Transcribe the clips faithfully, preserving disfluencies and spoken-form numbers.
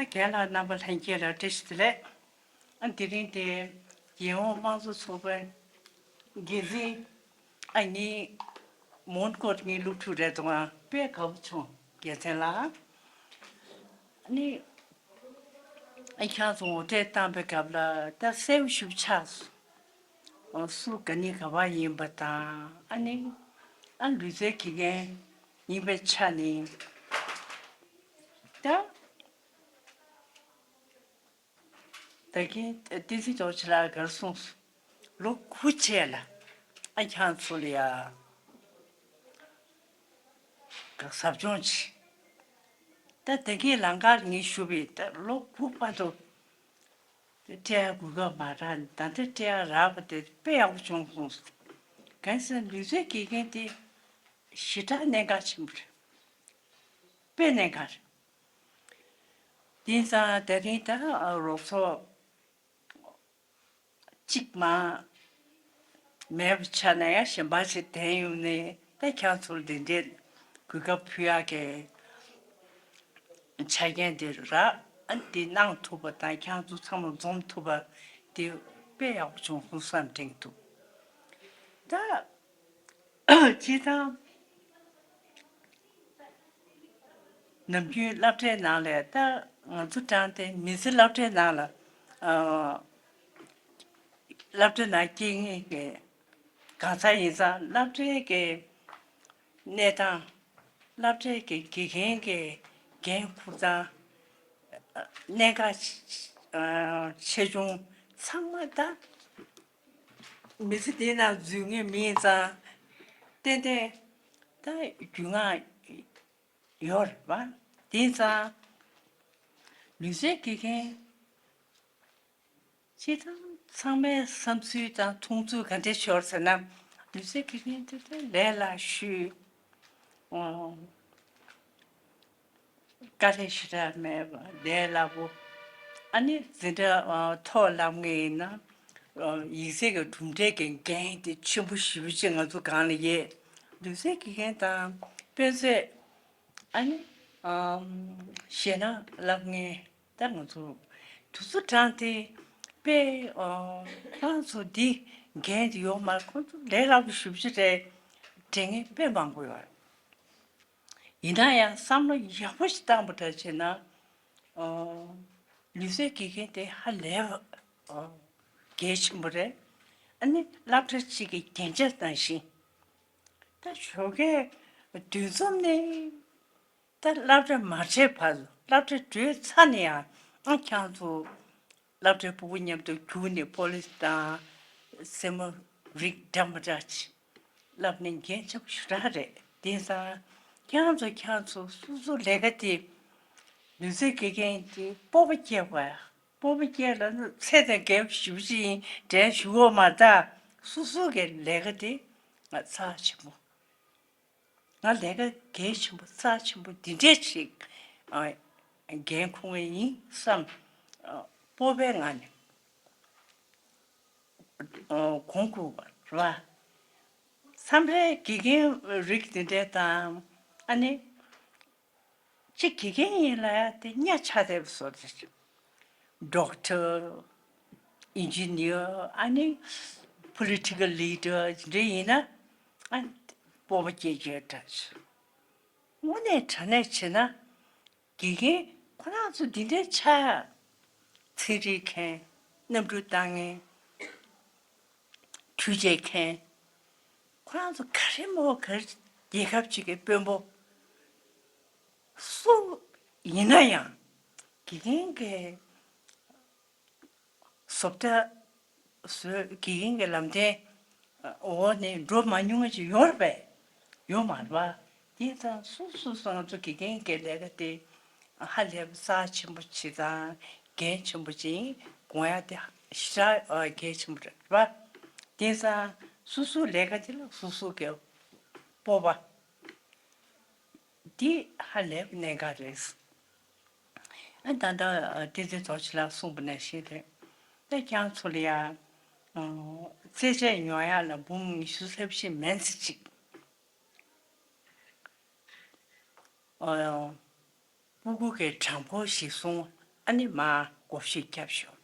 རྒན་ལགས་རྣམ་པ་ལྷན་རྒྱས་ལ་བཀྲ་ཤིས་བདེ་ལེགས། ཨ་དེ་རིང་དེ་རྒྱལ་ཡོངས་དམངས་གཙོ་ཚོགས་པའི་འགན་འཛིན་ཨ་ནི་མོན་གྷོར་ངའི་སློབ་ཕྲུག་རེད་འདུག་ཨ་དཔེ་དགའ་པོ་བྱུང་རྒྱལ་མཚན་ལགས། ཨ་ནི་ཨ་ཁྱེད་ཚོ་ངོ་སྤྲོད་བཏང་པའི་སྐབས་ལ་ད་གསལ་པོ་ཞེ་པོ་ཆགས་སོང་། སུ་ག་ནི་ག་བ་ཡིན་པ་དང་ཨ་ནི་ཨ་ལུས་རྩལ་དགེ་རྒན་ཡིན་པའི་ཆ་ནས་ད། ད་གིན་བསྟན་འཛིན་རྡོ་རྗེ་ལགས་ག་རེ་གསུངས་སོང་། ལོ་དགུ་རྗེས་ལ་ཨ་ཁྱེད་ཚོ་ལ་ཡ་ག་ཟབ་སྦྱོང་བྱེད། ད་ད་གིན་ལམ་ཁར་ངས་ཞུས་པའི་ད་ལོ་དགུ་བར་དུ་སྤྲད་ཡ་གོ་སྐབས་མ་རག་ནས་ད་ལྟ་སྤྲད་ཡ་རག་པ་དེ་དཔེ་ཡག་པོ་བྱུང་སོང་ཟེར། གང་ཟེར་ན་ལུས་རྩལ་དགེ་རྒན་དེ་ཞེ་དྲག་གནད་འགག་ཆེན་པོ་རེད། དཔེ་གནད་འགག་རེད། དེང་སང་དེ་རིང་ད་རོགས་ཚོགས་གཅིག་མ་མེད་པའི་ཆ་ནས་ཡང་གཞན་པ་ཞིག་བསྟན་ཡོང་ནས་ད་ཁྱེད་ཚོར་འདི་འདྲའི་གོ་སྐབས་ཕུལ་ཡག་གི་ཆ་རྐྱེན་དེ་རག་ཨ་འདི་གནང་ཐུབ་པ་དང་ཁྱེད་ཚོ་ཚང་མ་འཛོམས་ཐུབ་པ་དེ་དཔེ་ཡག་པོ་བྱུང་སོང་བསམ་དྲན་གྱི་འདུག་ད། སྤྱིར་བཏང་ནམ་རྒྱུན་སློབ་གྲྭའི་ནང་ལ་ད་ང་ཚོ་དྲང་བདེན་མི་ཚེ་སློབ་གྲྭའི་ནང་ལ་ཨ་སློབ་གྲྭའི་ནང་སྐྱེལ་མཁན་གྱི་གང་ཟག་ཡིན་ཙང་སློབ་གྲྭའི་གི་གནས་སྟངས་སློབ་གྲྭའི་གི་དགེ་རྒན་གྱི་འགན་འཁུར་སྟངས་གནད་འགག་ཆེ་ཆུང་ཚང་མ་ད། མི་ཚེ་འདི་ནང་འཛུལ་ངེས་མིན་ཙང་། ཏན་ཏན་ད་རྒྱུས་མངའ་ཡོད་རེད་པ། དེང་སང་ལུས་རྩལ་དགེ་རྒན་སྤྱིར་བཏང་ཚང་མའི་བསམ་ཚུལ་དང་མཐོང་ཚུལ་ག་འདྲ་ཤོར་ཟེར་ན། ལུས་རྩལ་དགེ་རྒན་དེ་ད་ལས་སླ་ཤོས། ཨོ། དཀའ་ལས་ཞེ་དྲག་མེད་པ་ལས་སླ་པོ། ཨ་ནི་འཛིན་གྲྭ་མཐོ་བ་ལབ་མཁན་ཡིན་ན་ཡིག་ཚད་ཀྱི་གྲུབ་འབྲས་ཀྱི་འགན་དེ་ཆེན་པོ་ཞེ་པོ་ཅིག་ང་ཚོ་སྒང་ལ་ཡོད། ལུས་རྩལ་དགེ་རྒན་དང་དཔེ་མཛོད། ཨ་ནི་གཞས་སྣ་ལབ་མཁན་ད་ང་ཚོ་དུས་ཚོད་གྲངས་དེ་དཔེ་ཁོང་ཚོ་འདི་འགན་དེ་ཡོད་མ་རེད། ཁོང་ཚོ་ལས་སླ་པོ་ཞེ་པོ་ཅིག་རེད་དྲན་མཁན་དཔེ་མང་པོ་ཡོད་རེད། ཡིན་ན་ཡང་བསམ་བློ་ཡག་པོ་ཞིག་བཏང་པ་འདྲ་བྱས་ན། ཨོ། ལུས་རྩལ་དགེ་རྒན་དེ་ཧ་ལས་པ། ཨོ། གལ་ཆེན་པོ་རེད། ཨ་ནི་སློབ་གྲྭ་གཅིག་གི་རྒྱན་ཆ་ནང་བཞིན། ད་ཞོགས་ཀས་འདུ་འཛོམས་ནས་ད་སློབ་གྲྭ་མ་བྱས་བར་དུ་སློབ་གྲྭ་གྲོལ་ཚར་ནས་ཡང་ཨ་ཁྱེད་ཚོ་སློབ་གྲྭའི་ཕྲུ་གུ་མཉམ་དུ་རྒྱུགས་ནས་པོ་ལི་སི་དང་སེར་མོ་རིགས་འདྲ་མི་འདྲ་ཅིག་བསླབ་ནས་འགན་ཆེན་པོ་ཞེ་དྲག་རེད། དེང་སང་ཁྱེད་ཚོ་ཁྱེད་ཚོ་སོ་སོ་ལས་ཀ་དེ་ལུས་རྩལ་དགེ་རྒན་དེ་སྤོབས་པ་སྐྱེ་དགོས་ཡ། སྤོབས་པ་སྐྱེ་ལ་ཚད་དང་རྒྱབ་ཞུ་ཞིག་དྲན་ཞུ་བོ་མ་ད་སོ་སོ་གི་ལས་ཀ་དེ་ང་རྩ་ཆེན་པོ། ང་ལས་ཀ་གལ་ཆེན་པོ་རྩ་ཆེན་པོ་འདི་འདྲས་ཞིག་ཨ་འགན་འཁུར་ངེས་ཡིན་བསམ། ཨ་སྤོབས་པའི་ངང་ནས་ཨ་གོང་བཀུར་བ་རེད་བ། མཚམས་རེ་དགེ་རྒན་རིགས་འདི་འདྲས་དང་ཨ་ནི་གཅིག་དགེ་རྒན་ཡིན་ལ་ཡ་དེ་གཉའ་ཆགས་བསྡད་པ་བཟོ་འདྲ་ཞིག་ཌོག་ཊར། ཨིན་ཇི་ནི་ཡར། ཨ་ནི་པོ་ལི་ཊི་ཀལ་ལི་ཌར་འདྲ་ཡིན་ན་ཨ་སྤོབས་པ་སྐྱེ་རྒྱུ་འདྲ་ཞིག་དངོས་གནས་དྲང་གནས་བྱས་ན་དགེ་རྒན་ཁོ་རང་ཚོ་འདི་འདྲའི་ཆགས་ཡ། ཚན་རིག་མཁན། གནམ་གྲུ་བཏང་མཁན། འཕྲུལ་ཆས་མཁན། ཁོ་རང་ཚོ་ག་རེ་མོ་ག་རེ་རྒྱལ་ཁབ་ཅིག་གི་དཔོན་པོ་སུ་ཡིན་ན་ཡང་དགེ་རྒན་གྱི་བཟོ་ལྟ་བཟོས་དགེ་རྒན་གྱི་ལམ་སྟོན་འོག་ནས་འགྲོ་མ་མྱོང་ཅིག་ཡོད་རེད་པས། ཡོད་མ་རེད་པ། དེ་ཙང་སོ་སོ་སོ་ང་ཚོ་དགེ་རྒན་གྱི་ལས་ཀ་དེ་ཧ་ལས་པ་རྩ་ཆེན་པོ་ཅིག་དང་འགན་ཆེན་པོ་ཅིག་དགོངས་ཡ་དེ་ཞེ་དྲག་གལ་ཆེན་པོ་རེད་པ། དེ་ཙང་སོ་སོའི་ལས་ཀ་དེ་ལ་སོ་སོ་གི་སྤོབས་པ་འདི་ཧ་ལས་པ་གནད་འགག་རེད། ཨ་ད་ལྟ་བསྟན་འཛིན་རྡོ་རྗེ་ལགས་གསུངས་པ་ནང་བཞིན་རེད། ད་ཁྱེད་ཚོ་ལ་ཡ་རྩེད་ཆས་ཉོ་ཡ་ལ་འབུམ་ཉི་ཤུ་རྩ་བཞི་མན་ཙམ་ཅིག་ཨོ། སྤུ་གུ་གི་གྲངས་འབོར་གཞིར་བཟུང་ ཨ་ནི་མར་བགོ་བཤའ་བརྒྱབ་ཤོག་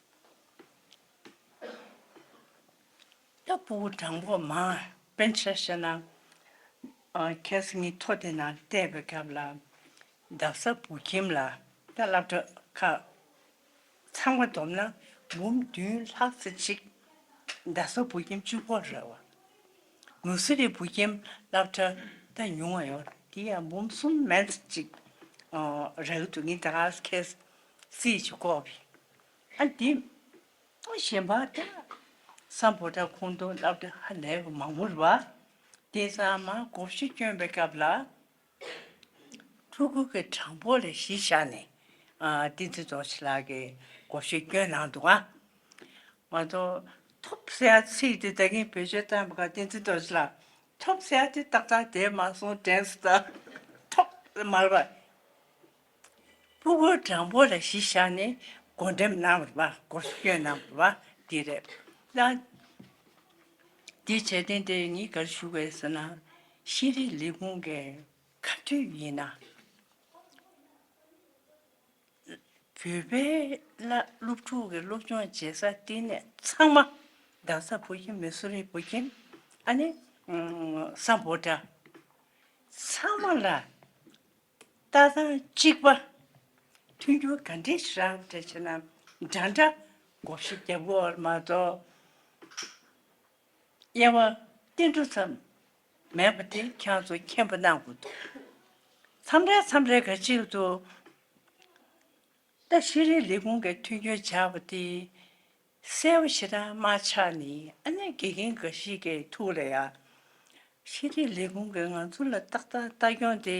ད་ཕྲུ་གུ་དྲང་པོ་མར་དཔེར་ན་ཆ་བཞག་ན། ཨ། ཁ་སང་ངས་ཐོ་དེ་ནང་བལྟས་པའི་སྐབས་ལ། རྡ་ས་བོད་ཁྱིམ་ལ་ད་སློབ་གྲྭ་ཁག་ཚང་མ་བསྡོམས་ན་འབུམ་བདུན་ལྷག་ཙམ་ཅིག་རྡ་ས་བོད་ཁྱིམ་གཅིག་པོ་རེད་བ། མུའུ་སི་ལི་བོད་ཁྱིམ་སློབ་གྲྭ་ད་ཉུང་བ་ཡོད་རེད། དེ་ཡང་འབུམ་གསུམ་མན་ཙམ་ཅིག་ཨ། རག་གི་འདུག་ངས་ད་ག་ཁ་སང་རྩིས་ཅིག་བཀོག་པས། ཨ། དེ་གཞན་པ་ད་སམ་བྷོ་ཊ་ཁོངས་གཏོགས་སློབ་གྲྭ་ཧ་ལས་པ་མང་པོ་རེད་བ། དེང་སང་མར་བགོ་བཤའ་བསྐྱོན་པའི་སྐབས་ལ། ཕྲུ་གུ་གི་གྲངས་འབོར་ལ་གཞི་བཞག་ནས། ཨ། བསྟན་འཛིན་རྡོ་རྗེ་ལགས་ཀྱིས་བགོ་བཤའ་བསྐྱོན་གནང་འདུག་ག་མ་གཏོགས་ཐོབ་ཟེར་ཡ་ཚིག་དེ་ད་གིན་བེད་སྤྱོད་བཏང་བ་ག་བསྟན་འཛིན་རྡོ་རྗེ་ལགས། ཐོབ་ཟེར་ཡ་དེ་ཏག་ཏག་བསྡད་མ་སོང་དྲན་སོང་ད། ཐོབ་མ་རེད་པ། ཕྲུ་གུའི་གྲངས་འབོར་ལ་གཞི་བཞག་ནས་བགོ་འགྲེམས་གནང་བ་རེད་པ། བགོ་བཤའ་གནང་བ་རེད་པ། དེ་རེད། ད་དེ་བྱས་དོན་དེ་ངས་ག་རེ་ཞུ་དགོས་ཟེར་ན། ཤེས་རིག་ལས་ཁུངས་ཀྱིས་ག་དུས་ཡིན་ན། བོད་པའི་སློབ་ཕྲུག་གི་སློབ་སྦྱོང་བྱེད་ས་ལྟེ་གནས་ཚང་མ། རྡ་ས་བོད་ཁྱིམ། མུའུ་སི་ལི་བོད་ཁྱིམ། ཨ་ནི་སམ་བྷོ་ཊ། ཚང་མ་ལ་ལྟ་སྟངས་གཅིག་པ། མཐུན་འགྱུར་ག་འདྲས་ཤིག་རག་འདྲ་བྱས་ན་འདྲ་འདྲ་བགོ་བཤའ་རྒྱག་དགོས་པ་མ་གཏོགས། དབྱེ་བ་ཏིལ་འབྲུ་ཙམ་མེད་པ་དེ་ཁྱེད་ཚོ་མཁྱེན་པ་གནང་དགོས་འདུག་མཚམས་རེ་མཚམས་རེ་ག་ཅིག་ཏུ། ད་ཤེས་རིག་ལས་ཁུངས་ཀྱིས་མཐུན་འགྱུར་བྱས་པ་དེ་གསལ་པོ་ཞེ་དྲག་མ་ཆགས་ནས། ཨ་ནི་དགེ་རྒན་འགའ་ཞིག་གི་ཐུགས་ལ་ཡ། ཤེས་རིག་ལས་ཁུངས་ཀྱིས་ང་ཚོ་ལ་ཏག་ཏག་ལྟ་སྐྱོང་དེ།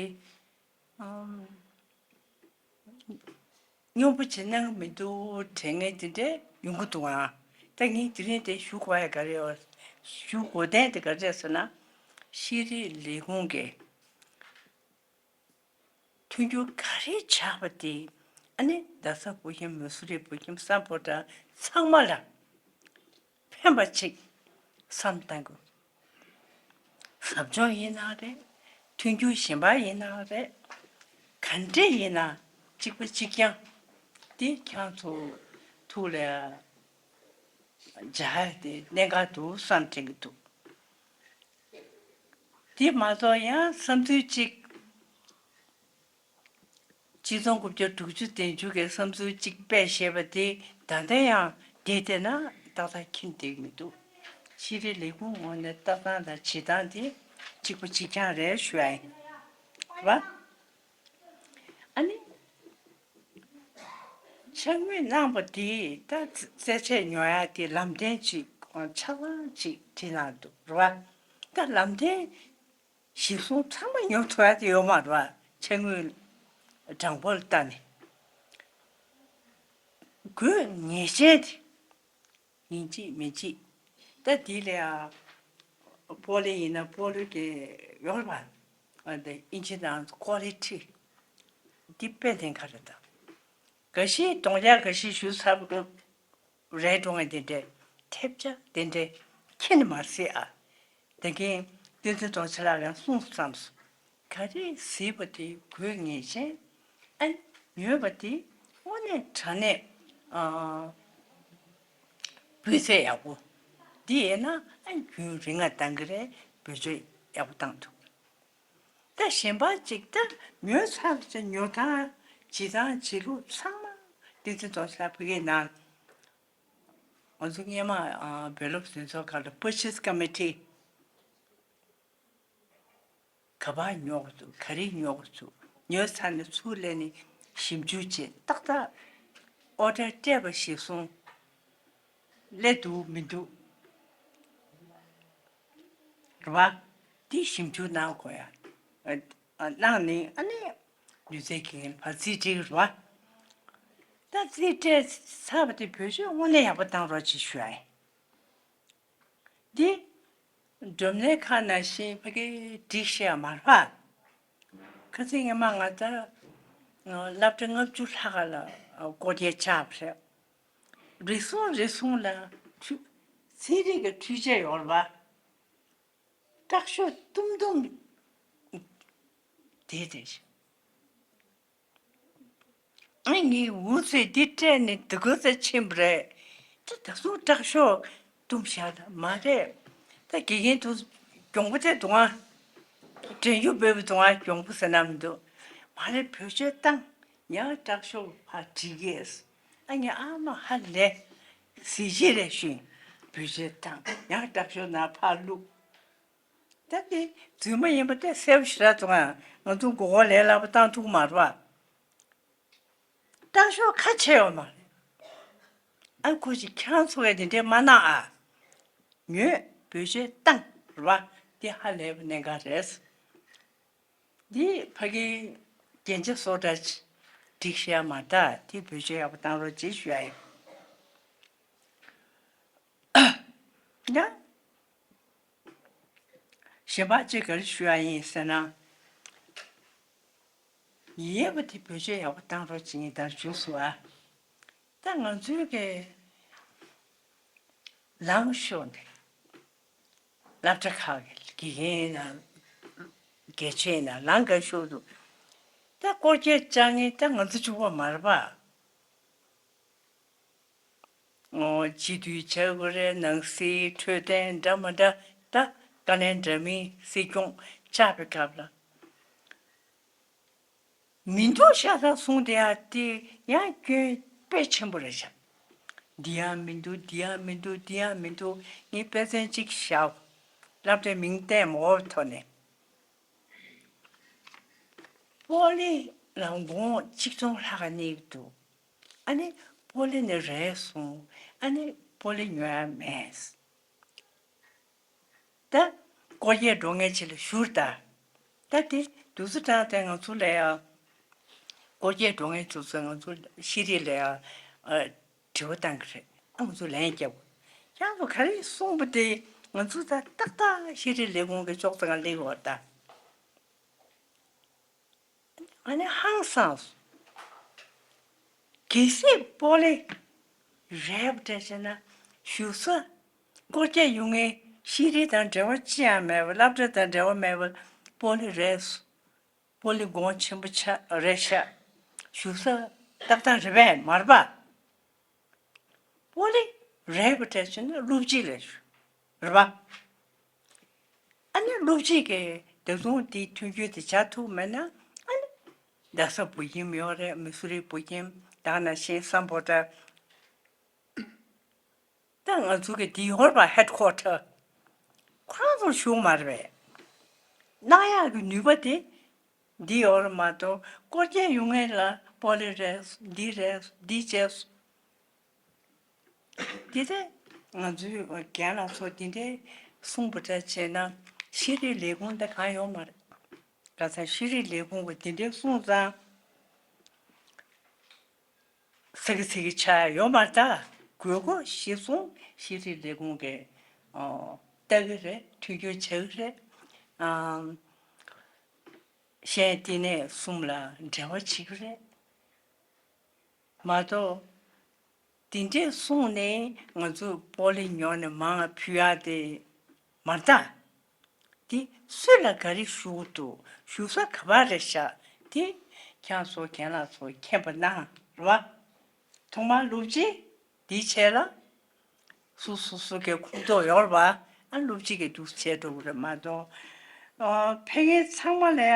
ཨམ། སྙོམས་པོ་བྱེད་གནང་མི་འདུག་དྲན་མཁན་དེ་འདྲ་ཡོང་གི་འདུག་ཨ། ད་ངས་དེ་རིང་དེ་ཞུ་དགོས་ཡ་ག་རེ་ཡོད། ཞུ་དགོས་དོན་དེ་ག་རེ་རེད་ཟེར་ན། ཤེས་རིག་ལས་ཁུངས་ཀྱིས་མཐུན་འགྱུར་ག་རེ་བྱས་པ་དེ། ཨ་ནི་རྡ་ས་བོད་ཁྱིམ། མུའུ་སི་ལི་བོད་ཁྱིམ། སམ་བྷོ་ཊ་ཚང་མ་ལ་ཕན་པ་ཅིག་བསམ་བཏང་དགོས། ཟབ་སྦྱོང་ཡིན་ན་རེད། མཐུན་འགྱུར་གཞན་པ་ཡིན་ན་རེད། ག་འདྲས་ཡིན་ན་གཅིག་པ་གཅིག་རྐྱང་དེ་ཁྱེད་ཚོ་ཐུགས་ལ་འཇགས་ཡ་དེ་གནད་འགག་འདུག་བསམ་དྲན་གྱི་འདུག་དེ་མ་གཏོགས་ཡང་བསམ་ཚུལ་གཅིག་སྤྱི་ཚོགས་རྐུབ་བཀྱག་དྲུག་ཅུ་བདུན་ཅུ་གི་བསམ་ཚུལ་གཅིག་སྤེལ་ཞེས་པ་དེ་ད་ལྟ་ཡང་བསྡད་བསྡད་ན་ཏག་ཏག་ཁྱིམ་བསྡད་ཀྱི་མི་འདུག་ཤེས་རིག་ལས་ཁུངས་ངོས་ནས་ལྟ་སྟངས་དང་བྱེད་སྟངས་དེ་གཅིག་པ་གཅིག་རྐྱང་རེད་ཞུ་ཡ་ཡིན། རེད་པ། ཨ་ནི། ཕྱག་དངུལ་གནང་བ་དེ་ད་རྩེད་ཆས་ཉོ་ཡ་དེ་ལམ་སྟོན་ཅིག་ཆ་ཚང་ཅིག་བྲིས་གནང་འདུག་རེད་པ། ད་ལམ་སྟོན་གཞིར་བཟུང་ཚང་མ་ཉོ་ཐུབ་ཡ་དེ་ཡོད་མ་རེད་པ། ཕྱག་དངུལ་གྲངས་འབོར་ལ་བལྟས་ནས། དགོས་ངེས་ཅན་དེ་ཡིན་གཅིག་མིན་གཅིག་ད་དེ་ལ་ཡ་སྤོ་ལོ་ཡིན་ན་སྤོ་ལོ་གི་ཡོད་རེད་པ། ཨ། དེ་ཨིན་ཇི་ནང་ཀོ་ལི་ཊི་དེ་དཔེ་ལྡན་ག་རེ་དང་། འགའ་ཞིག་གདོང་རྒྱག་འགའ་ཞིག་ཞུ་ཚར་བ་རེད་འགྲོ་ངེས་དེ་འདྲས། ཐེབས་ཆག་དེ་འདྲས་ཁྱེད་ནི་མ་སྲིད་ཨ། དེ་གིན་བསྟན་འཛིན་རྡོ་རྗེ་ལགས་ཀྱང་གསུངས་བསམ་སོང་། ག་རེ་གཟིགས་པ་དེ་དགོས་ངེས་ཅན། ཨ། ཉོས་པ་དེ་དངོས་གནས་དྲང་གནས། ཨ། སྤུས་ཚད་ཡག་པོ། འདི་ཡིན་ན་ཨ་རྒྱུན་རིང་ང་གཏང་གི་རེད། བེད་སྤྱོད་ཡག་པོ་བཏང་ཐུབ། ད་གཞན་པ་ཅིག་ད་ཉོས་ཚར་ཚེ་ཉོ་སྟངས་བྱེད་སྟངས་བྱེད་ལུགས་ཚང་མ་བསྟན་འཛིན་རྡོ་རྗེ་ལགས་ཕ་གིའི་ནང་ང་ཚོ་སྔོན་མ། ཨ། བོད་སློབ་འཛིན་ཚོགས་ཁག་ལ་Purchase Committee ག་པར་ཉོ་དགོས་འདུག་ག་རེ་ཉོ་དགོས་འདུག་ཉོས་ཚར་ནས་ཚུར་སླེབས་ནས་ཞིབ་འཇུག་བྱས། ཏག་ཏག་ཨོ་ཌར་སྤྲད་པ་གཞིར་བཟུང་སླེབས་འདུག་མི་འདུག་རེད་པ། འདི་ཞིབ་འཇུག་གནང་དགོས་ཡ། ཨ། གནང་ནས་ཨ་ནི་ལུས་རྩལ་དགེ་རྒན་ལ་ཕར་རྩིས་སྤྲད་ཀྱི་རེད་པ། ད་རྩིས་སྤྲད་ཚར་བ་དེ་བེད་སྤྱོད་དངོས་གནས་ཡག་པོ་བཏང་རོགས་བྱེད་ཞུ་ཡ་ཡིན། འདི་སྒྲུབ་གནས་ཁག་ནང་བཞིན་ཕ་གིར་སྒྲིག་བཤད་མ་རེད་པ། ཁ་སང་སྔོན་མ་ང་ད་སློབ་གྲྭ་ལྔ་བཅུ་ལྷག་ལ་སྐོར་རྒྱག་བཅར་བ་རེད། རེ་ཟུང་རེ་ཟུང་ལ་འཕྲུལ། ཚན་རིག་གི་འཕྲུལ་ཆས་ཡོད་རེད་པ། སྐྲག་ཤོས་ཏུམ་ཏུམ་དེ་རེད། ཨ་ངའི་འུ་ཚོས་འདི་སྤྲད་ནས་འདི་ག་ཚོད་ཕྱིན་པ་རེད། ད་ད་གཟོད་དྲག་ཤོས་བཏུམས་བཞག་ད་མ་རེད། ད་དགེ་རྒན་དུ་གྱོང་པོ་དེ་འདུག་ཨ། དྲན་རྒྱུ་བོད་པའི་དུང་ཨ་གྱོང་པོ་ཟེར་ན་མི་འདུག་མ་རེད། བེད་སྤྱོད་བཏང་། ཡང་དྲག་ཤོས་ཕར་བྲིས་གས། ཨ་ངས་ཨ་མ་ཧ་ལས། གཟི་བརྗིད་རེད་ཞུས། བེད་སྤྱོད་བཏང་། ཡང་དྲག་ཤོས་ནང་ཕར་བླུགས། ད་དེ་རྫུན་མ་ཡིན་པ་དེ་གསལ་པོ་ཞེ་དྲག་འདུག་ཨ། ང་ཚོ་མགོ་སྐོར་ལས་སླ་པོ་བཏང་ཐུབ་མ་རེད་པ། དྲག་ཤོས་ཁ་ཕྱེ་ཡོད་མ་རེད། ཨ་ཁོ་ཅིག་ཁྱེད་རང་ཚོ་གས་དེ་འདྲས་མ་གནང་ཨ། ངོས་བེད་སྤྱོད་བཏང་རེད་པ། དེ་ཧ་ལས་པ་གནད་འགག་རེད། འདི་ཕ་གིའི་རྒྱན་ཆ་བཟོ་འདྲ་ཅིག་སྒྲིག་ཤེས་ཡ་མ་རེད་ད། དེ་བེད་སྤྱོད་ཡག་པོ་བཏང་རོགས་བྱེད་ཞུ་ཡ་ཡིན། ཡ། གཞན་པ་ཅིག་ག་རེ་ཞུ་ཡ་ཡིན་ཟེར་ན། ཡོད་པ་དེ་བེད་སྤྱོད་ཡག་པོ་བཏང་རོགས་བྱེད་ཡིན་ད་ཞུས་སོང་ཨ། ད་ང་ཚོའི་གི་ལངས་ཤོག་ནས་སློབ་གྲྭ་ཁག་གི་དགེ་རྒན་ཡིན་ན་དགེ་ཆེ་ཡིན་ན་ལངས་དགའ་ཤོག་འདུག་ད་སྐོར་སྐྱོད་བཅར་མཁན་ད་ང་ཚོ་གཅིག་པོ་མ་རེད་པ། ཨོ། སྤྱི་འཐུས་བྱ་དགོས་རེད། ནང་སྲིད་འཕྲོད་བསྟེན་འདྲ་མི་འདྲ་ད་བཀའ་བློན་འདྲ་མིན་སྲིད་སྐྱོང་བཅར་བའི་སྐབས་ལ། མི་འདུག་ཤ་ཚ་གསུངས་བསྡད་ཡ་དེ་ཡང་སྐྱོན་དཔེ་ཆེན་པོ་རེད་ཤག་འདི་ཡང་མི་འདུག་འདི་ཡང་མི་འདུག་འདི་ཡང་མི་འདུག་ངས་དཔེ་མཚོན་གཅིག་བཞག་སློབ་གྲྭའི་མིང་བསྟན་མ་འོག་ཐོག་ནས། པོ་ལི་ལ་དགོང་ཆིག་སྟོང་ལྷག་ག་གནས་ཀྱི་འདུག་ཨ་ནི་པོ་ལི་ནི་རེད་གསུངས། ཨ་ནི་པོ་ལི་ཉོ་ཡ་མེད། ད་སྐོར་སྐྱོད་འགྲོ་མཁན་ཅིག་ལ་ཞུ་ད། ད་དེ་དུས་ཚོད་དྲངས་ཏེ་ང་ཚོ་ལ་ཡ། སྐོར་སྐྱོད་འགྲོ་མཁན་ཚོ་ཚོས་ང་ཚོ་ཤེས་རིག་ལ་ཡ། ཨ། དྲི་བ་བཏང་གི་རེད། ཨ། ང་ཚོ་ལན་རྒྱབ། ཁྱེད་ཚོ་ག་རེ་གསུངས་པ་དེ་ང་ཚོ་ད་ཏག་ཏག་ཤེས་རིག་ལས་ཁུངས་ཀྱི་ཅོག་ཙེ་སྒང་སླེབས་ཡོད་ད། ཨ་ནི་ཧང་སངས་སོང་། གལ་སྲིད་པོ་ལི་རེད་པ་འདྲ་བྱས་ན་བཞུགས་ས། སྐོར་སྐྱོད་ཡོང་མཁན་ཤེས་རིག་དང་འབྲེལ་བ་ཅི་ཡང་མེད་པ། སློབ་གྲྭ་དང་འབྲེལ་བ་མེད་པ། པོ་ལི་རེད། པོ་ལི་གོང་ཆེན་པོ་ཆགས་རེད་ཤག་བཞུགས་ས་ཏག་ཏག་རེད་པས་མ་རེད་པ། པོ་ལི་རེད་པ་འདྲ་བྱས་ན་སློབ་སྤྱི་ལས་རེད་པ། ཨ་ནི་སློབ་སྤྱི་གིས་ད་དུང་དེའི་མཐུན་འགྱུར་དེ་བྱ་ཐུབ་མེད་ན། ཨ་ནི་རྡ་ས་བོད་ཁྱིམ་ཡོད་རེད། མི་སུ་རི་བོད་ཁྱིམ། ད་ནང་བཞིན་སམ་བྷོ་ཊ། ད་ང་ཚོ་གི་འདི་ཡོད་རེད་པ། ཧེཌ་ཀོ་ཊར། ཁོ་རང་ཚོར་ཞུགས་མ་རེད་པས། གནང་ཡག་གི་ནུས་པ་དེ་འདི་ཡོད་རེད་མ་གཏོགས། སྐོར་སྐྱོད་ཡོང་མཁན་ལ་པོ་ལི་རེད། འདི་རེད། འདི་བྱས། དེ་ཚེ་ང་ཚོའི་རྒན་ལགས་ཚོ་དེ་འདྲའི་གསུངས་པ་འདྲ་བྱས་ན་ཤེས་རིག་ལས་ཁུངས་དེ་གང་ཡོད་མ་རེད། ཁ་སང་ཤེས་རིག་ལས་ཁུངས་ཀྱིས་དེ་འདྲའི་གསུངས་ཙང་། ཚ་གི་ཚི་གི་ཆགས་ཡོད་མ་རེད་ད། དགོས་མཁོ་གཞིར་བཟུང་ཤེས་རིག་ལས་ཁུངས་ཀྱིས་ཨོ་ལྟ་གི་རེད། མཐུན་འགྱུར་བྱ་གི་རེད། ཨམ། གཞན་བསྟི་གནས་གསུམ་ལ་འབྲེལ་བ་བྱེད་ཀྱི་རེད། མ་གཏོགས། དེ་འདྲས་གསུངས་ནས་ང་ཚོས་པོ་ལི་ཉོས་ནས་མར་ཕུལ་ཡག་དེ་མ་རེད་ད། དེ་སུ་ལ་ག་རེ་ཞུ་གི་འདུག་བཞུགས་ས་ག་པར་རེད་ཤག་དེ་ཁྱེད་ཚོ་རྒན་ལགས་ཚོ་མཁྱེན་པ་གནང་རེད་པ། ཐོག་མར་སློབ་སྤྱི་དེའི་ཆེད་ལ། སོ་སོ་སོ་གའི་ཁོངས་གཏོགས་ཡོད་རེད་པ། ཨ། སློབ་སྤྱི་གིས་འདུག་བྱས་འགྲོ་གི་རེད་མ་གཏོགས། ཨ། ཕེབས་མཁན་ཚང་མ་ལ་ཡ།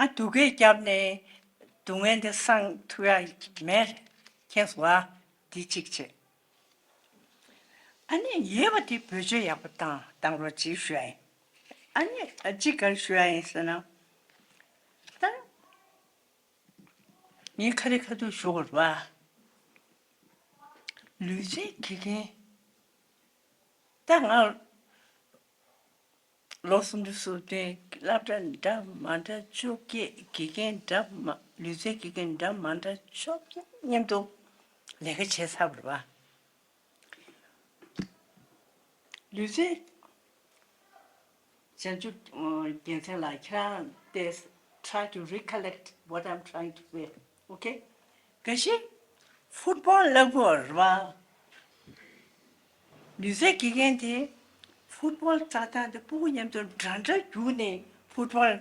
ཨ། སྡུག་སྐད་བརྒྱབ་ནས་སྡུག་བསྔལ་འདི་སངས་ཐུབ་ཡ་མེད། མཁྱེན་སོང་ཨ། འདི་གཅིག་བྱས། ཨ་ནི་ཡོད་པ་དེ་བེད་སྤྱོད་ཡག་པོ་བཏང་བཏང་རོགས་གྱིས་ཞུ་ཡ་ཡིན། ཨ་ནི་ཨ། གཅིག་ག་རེ་ཞུ་ཡ་ཡིན་ཟེར་ན། ད། ངས་ཁ་རི་ཁ་ཐུག་ཞུ་དགོས་རེད་པ། ལུས་རྩལ་དགེ་རྒན། ད་ང་ལོ་སུམ་ཅུ་སོ་བདུན། སློབ་གྲྭ་འདྲ་མ་འདྲ་བཅོ་བརྒྱད། དགེ་རྒན་འདྲ་མ། ལུས་རྩལ་དགེ་རྒན་འདྲ་མ་འདྲ་བཅོ་བརྒྱད་མཉམ་དུ་ལས་ཀ་བྱས་ཚར་བ་རེད་པ། ལུས་རྩལ་བྱང་ཆུབ་རྒྱལ་མཚན་ལགས། ཁྱེད་རང་དེ། Try to recollect what I'm trying to say. Okay? གལ་སྲིད་ཕུཊ་བོལ་ལབ་དགོས་རེད་པ། ལུས་རྩལ་དགེ་རྒན་དེ་ཕུཊ་བོལ་རྩེད་ཐང་དེ་སྤུ་གུ་མཉམ་དུ་འདྲ་འདྲ་རྒྱུགས་ནས་ཕུཊ་བོལ།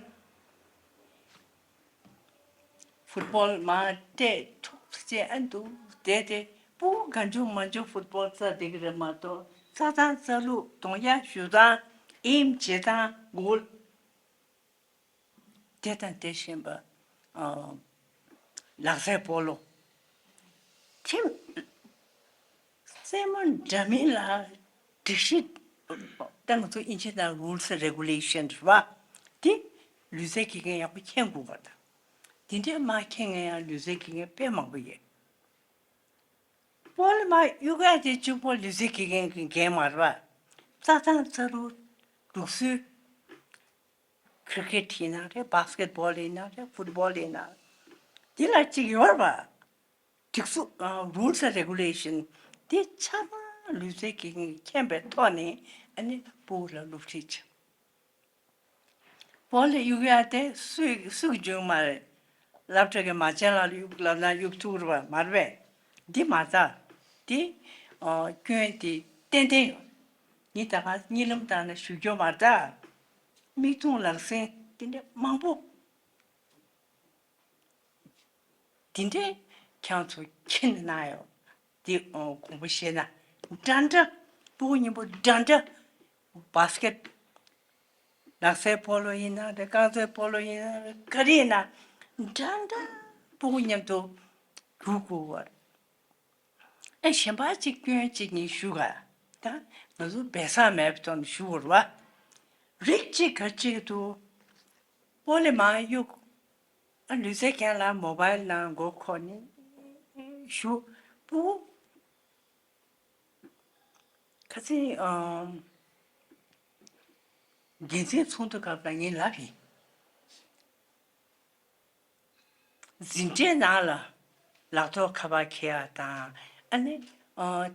ཕུཊ་བོལ་མར་སྤྲད། ཐུག་ ཅེས་ཨ་འདུག་དེ་དེ་སྤུ་གུ་གང་བྱུང་མང་བྱུང་ཕུཊ་བོལ་རྩེ་བསྡད་ཀྱི་རེད་མ་གཏོགས་རྩྭ་ཐང་རྩྭ་ལུག་གདོང་ཡག་ཞུ་སྟངས་ཨེམ་བྱེད་སྟངས་གོལ། དེ་དང་དེ་བཞིན་པ། ཨ། ལག་རྩེད་སྤོ་ལོ། ཁྱིམ། རྩེད་མོ་འདྲ་མིན་ལ་སྒྲིག་གཞི། ད་ང་ཚོ་ཨིན་ཇི་ནང་rules and regulations རེད་བ། དེ་ལུས་རྩལ་དགེ་རྒན་ཡག་པོ་མཁྱེན་དགོས་པ་དང་། དེ་འདྲའི་མ་མཁྱེན་མཁན་ཡང་ལུས་རྩལ་དགེ་རྒན་དཔེ་མང་པོ་ཡོད། སྤོ་ལོ་མ་གཡུག་ཡ་དེ་གཅིག་པོ་ལུས་རྩལ་དགེ་རྒན་གྱི་འགན་མ་རེད་བ། རྩྭ་ཐང་རྩྭ་ལུག་འདུག་སྲོལ། ཁི་རི་ཀེ་ཊི་ཡིན་ན་རེད། བྷ་སི་ཀེ་ཊི་བྷོལ་ཡིན་ན་རེད། ཕུཊ་བྷོལ་ཡིན་ན་རེད། འདི་ལ་གཅིག་ཡོད་རེད་པ། སྒྲིག་འཛུགས། ཨ། rules and regulation འདི་ཆ་ཚང་ལུས་རྩལ་གྱི་མཁྱེན་པའི་ཐོག་ནས་ཨ་ནི་སྤུ་གུ་ལ་སློབ་ཁྲིད་བྱེད། བྷོལ་གཡུག་ཡ་དེ་སུས་སུས་འཇུག་མ་རེད། སློབ་གྲྭ་གི་མ་བྱན་ལ་གཡུག་ལབ་ན་གཡུག་ཐུབ་རེད་པ་མ་རེད་པས། འདི་མ་རེད། འདི། ཨ། སྐྱོན་དེ་ཏན་ཏན་ཡོད། ངས་ད་ག་གཉིད་ལམ་བཏང་ན་ཞུ་རྒྱུ་མ་རེད། མིག་མཐོང་ལག་ཟིན་དེ་འདྲ་མང་པོ། དེ་འདྲས་ཁྱེད་ཚོ་མཁྱེན་གནང་ཡོད། འདི་དགོངས་པ་བཞེས་ན། འདྲ་འདྲ་སྤུ་གུ་མཉམ་པོ་འདྲ་འདྲ། བྷ་སི་ཀེ་ཊི། ལག་རྩེད་སྤོ་ལོ་ཡིན་ན་རེད། རྐང་རྩེད་སྤོ་ལོ་ཡིན་ན་རེད། ག་རེ་ཡིན་ན་འདྲ་འདྲ་སྤུ་གུ་མཉམ་དུ་རྒྱུག་དགོས་པ་རེད། ཨེ། གཞན་པ་གཅིག་སྐྱོན་གཅིག་གཉིས་ཞུ་ག་ད་ང་ཚོ་སྦས་གསང་མེད་པའི་ཐོག་ནས་ཞུ་དགོས་རེད་བ། རིགས་གཅིག་ག་གཅིག་ཏུ་སྤོ་ལོ་མ་གཡུག་ཨ། ལུས་རྩལ་རྒན་ལགས་མོ་བྷལ་ནང་མགོ་འཁོར་ནས་ཞུ། སྤུ་གུ་ཁ་སང་། ཨམ། འགན་འཛིན་ཚོགས་འདུ་སྐབས་ལ་ངས་ལབ་ཡིན། འཛིན་གྲྭའི་ནང་ལ་ལག་ཐོག་ཁ་པར་འཁྱེར་ཡ་དང་། ཨ་ནི། ཨ།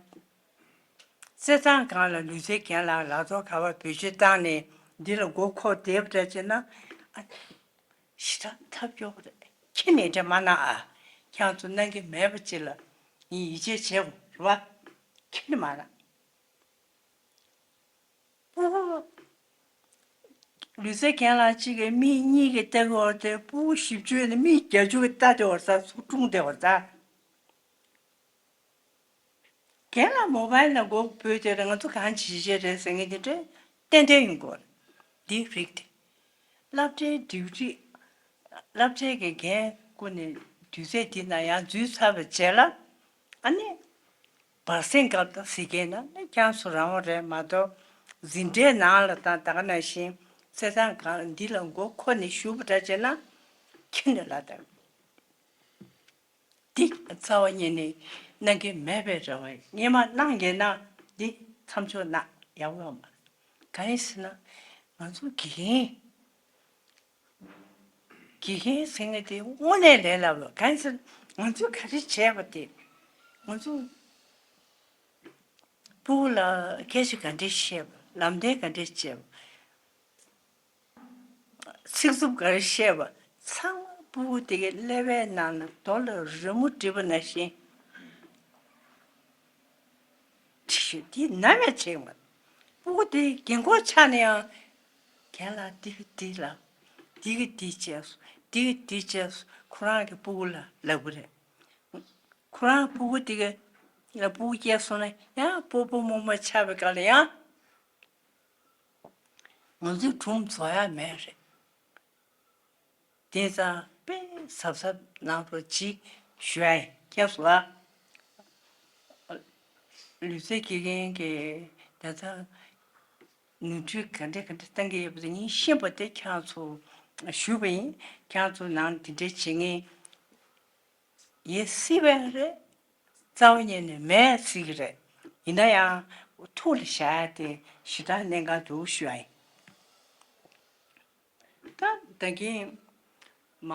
རྩེད་ཐང་སྒང་ལ་ལུས་རྩལ་རྒན་ལགས་ལག་ཐོག་ཁ་པར་བེད་སྤྱོད་བཏང་ནས་འདི་ལ་མགོ་འཁོར་བསྡད་པ་འདྲ་བྱས་ན། ཨ། ཞེ་དྲག་ཐབས་སྐྱོ་པོ་རེད། ཁྱེད་ནས་འདྲ་མ་གནང་ཨ། ཁྱེད་ཚོ་གནང་གི་མེད་པ་ཅིག་ལ་ངས་ཡིད་ཆེས་བྱེད་དགོས་རེད་བ། ཁྱེད་ནས་མ་གནང་། ལུས་རྩལ་རྒན་ལགས་གཅིག་གིས་མི་གཉིས་ཀྱིས་ལྟ་གི་ཡོད་རེད་དེ། སྤུ་གུ་བཞི་བཅུ་ནས་མི་བརྒྱད་ཅུ་གིས་ལྟ་བསྡད་ཡོད་རེད་ད། ཚུར་སྒྲུང་བསྡད་ཡོད་རེད་ད། རྒན་ལགས་མོ་བྷལ་ནང་མགོ་བོས་དེ་རེད། ང་ཚོ་གང་བྱེད་བྱེད་རེད་ཟེར་མཁན་དེ་འདྲ་ཏན་ཏན་ཡོང་གི་ཡོད་རེད། འདི་རིགས་དེ། སློབ་གྲྭའི་ཌིའུ་ཊི། སློབ་གྲྭའི་གི་འགན་བསྐུར་ནས་དུས་ཚོད་འདི་ནང་ཡར་འཛུལ་ཚར་བའི་རྗེས་ལ། ཨ་ནི། བར་གསེང་སྐབས་དང་ཟེར་མཁན་ན་ནི་ཁྱེད་ཚོ་རང་དབང་རེད་མ་གཏོགས། འཛིན་གྲྭའི་ནང་ལ་དང་ད་ག་ནང་བཞིན་རྩེད་ཐང་སྒང་འདི་ལ་མགོ་འཁོར་ནས་བཞུགས་པ་འདྲ་བྱས་ན། ཁྱེད་ནས་ལ་དང་འདི་རྩ་བ་ཉིད་ནས་གནང་གི་མེད་པའི་རེ་བ་ཡིན། སྔོན་མ་གནང་ཡོད་ན་འདི་མཚམས་འཇོག་གནང་ཡག་པོ་ཡོད་མ་རེད། གང་ཡིན་ཟེར་ན། ང་ཚོ་དགེ་རྒན། དགེ་རྒན་ཟེར་མཁན་དེ་དངོས་གནས་ལས་སླ་པོ། གང་ཡིན་ཟེར་ན་ང་ཚོས་ག་རེ་བྱས་པ་དེ། ང་ཚོ་སྤུ་གུ་ལ་སྐད་ཆ་ག་འདྲས་བཤད་པ། ལམ་སྟོན་ག་འདྲས་བྱས་པ། ཚིག་རྩུབ་ག་རེ་བཤད་པ། ཚང་མ་སྤུ་གུ་དེ་གའི་ཀླད་པའི་ནང་ལ་རྡོ་ལ་རི་མོ་བྲིས་པ་ནང་བཞིན། དེ་ནམ་ཡང་བྱེད་མ། སྤུ་གུ་དེ་རྒན་གོག་ཆགས་ན་ཡང་། རྒན་ལགས་འདི་གི་འདི་ལབ། འདི་གི་འདི་བྱས་སོང་། འདི་གི་འདི་བྱས་སོང་། ཁོ་རང་གི་སྤུ་གུ་ལ་ལབ་གི་རེད། ཁོ་རང་སྤུ་གུ་དེ་ག་ལ་སྤུ་གུ་སྐྱེས་སོང་ན་ཡང་སྤོ་སྤོ་རྨོ་རྨོ་ཆགས་པའི་སྐབས་ལ་ཡང་། ང་ཚོའི་སྒྲུང་རྫོགས་ཡ་མེད་རེད། དེང་སང་དཔེ་གཟབ་གཟབ་གནང་རོགས་གྱིས་ཞུ་ཡ་ཡིན། མཁྱེན་སོང་ཨ། ལུས་རྩལ་དགེ་རྒན་གྱིས་ད་ལྟ་ནོར་འཁྲུལ་ག་འདྲ་ག་འདྲ་བཏང་གི་ཡོད་པ་དེ་ངས་ཤེས་པ་དེ་ཁྱེད་ཚོ་ཞུས་པ་ཡིན། ཁྱེད་ཚོ་ནང་དེ་འདྲ་བྱེད་མཁན་ཡོད་སྲིད་པ་རེད། རྩ་བ་ཉིད་ནས་མེད་སྲིད་ཀྱི་རེད། ཡིན་ན་ཡང་ཐུགས་ལ་བཞག་ཡ་དེ་ཞེ་དྲག་གནད་འགག་འདུག་ཞུ་ཡ་ཡིན། ད་ད་གིན་མ་